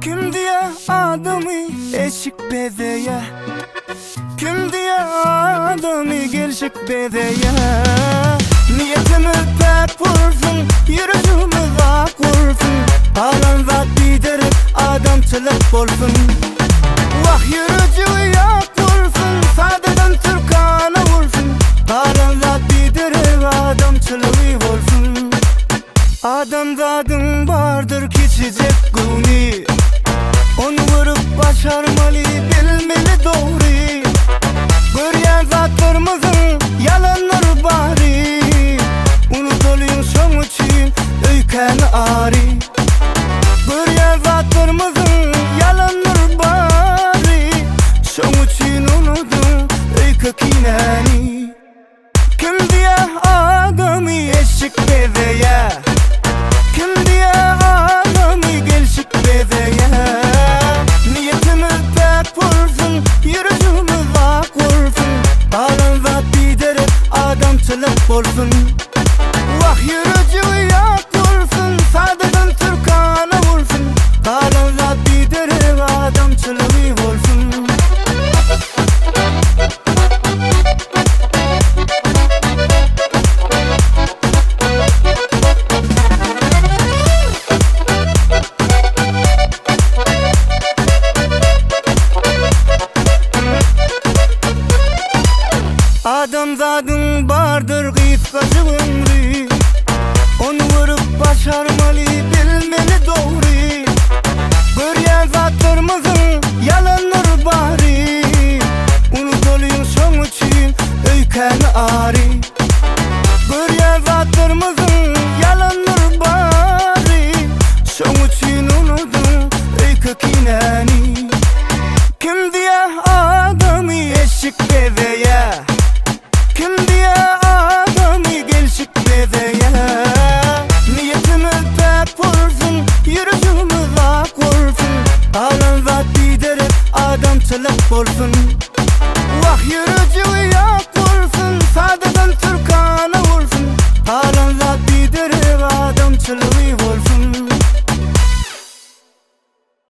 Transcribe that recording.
Kim diýä adamy eşik bezeýä Kim diýä adamy gelşik bezeýä Niýetimiz päk bolsun, ýüregimiz ak bolsun Galan zat biderek adamçylyk bolsun Wah ýürejigi ýak bolsun, sadadan türkana bolsun Galan zat biderek adamçylygy bolsun Adamzadyň bardyr kiçijek göwni Ony görüp başarmaly bilmeli dogry Görýän zatlarymyzyň ýalandyr bary Unudalyň şoň üçin öýkäni ary Görýän zatlarymyzyň ýalandyr bary Şoň üçin unudyň öýke kinäni Kim diýä adamy eşik bezeýä Kim diýä adamy gelşik bezeýä Niýetimiz päk bolsun, ýüregimiz ak bolsun Galan zat biderek adamçylyk bolsun Wah ýürejigi ýat bolsun, sadadan türkana bolsun Galan zat biderek adamçylygy bolsun. Adamzadyň bardyr gysgajyk ömri Ony görüp başarmaly bilmeli dogry Görýän zatlarymyzyň ýalandyr bary Unudalyň şoň üçin öýkäni ary Görýän zatlarymyzyň ýalandyr bary Şoň üçin unudyň öýke kinäni Kim diýä adamy eşik bezeýä Kim diýä adamy gelşik bezeýä Niýetimiz päk bolsun, ýüregimiz ak bolsun Galan zat biderek adamçylyk bolsun Wah ýürejigi.